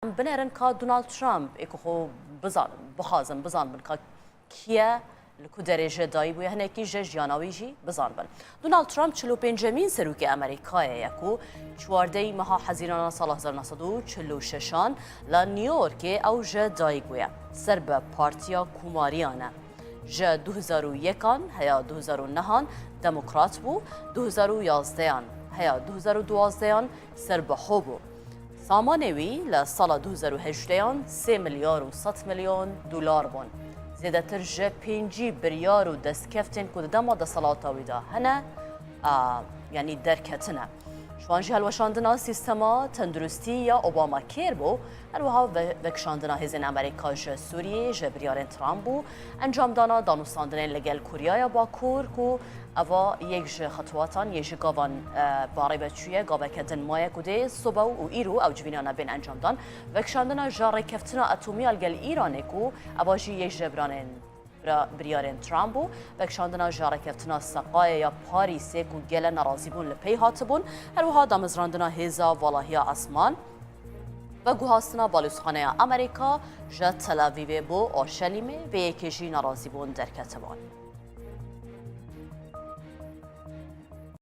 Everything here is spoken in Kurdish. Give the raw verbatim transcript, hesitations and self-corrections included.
Em binerin ka Donald Trump ê ku xwe bizan, bixwazin bizanbin ka kî ye, li ku derê jê dayî bûye, hinekî ji jiyana wî jî bizanbin. Donald Trump çil û pêncemîn serokê Amerîkayê ye ku çardehê meha Hezîrana sala hezar neh sed û çil û şeşan li New Yorkê ew ji dayî bûye. Ser bi Partiya Komariyan e. Ji du hezar û yekan heya du hezar û nehan demokrat bû, du hezar û yazdehan heya du hezar û duwazdehan serbixwe bû. Samanê wî li sala du hezar û hejdeh an sê milyar û sed milyon dolar bûn. Zêdetir ji pêncî biryar û destkeftên ku di dema desthilata wî de hene, a, yanî derketine. Ji wan jî helweşandina sîstema tenduristî ya Obamacare bû, her wiha ve-, vekişandina hêzên Amerîka ji Sûriyê ji biryarên Trump bû, encamdana danûstandinên li gel Koryaya Bakur ku eva yek ji xetwatan yê ji gavan, e, barê ve çûye, gaveke din maye ku dê soba û îro ew civînana bên encamdan. Vekişandina ji rêkeftina atomî ya li gel Îranê ku eva jî yek ji biranên bira-, biryarên Trump bû. Vekişandina ji rêkeftina Seqayê ya Parîsê ku gele nerazîbûn li pey hatibûn. Her wiha damezrandina hêza valahiya esman. Veguhastina balozxaneya Amerîka ji Tel Avîvê bo Orşelîmê, vê yekê jî nerazîbûn derketibûn.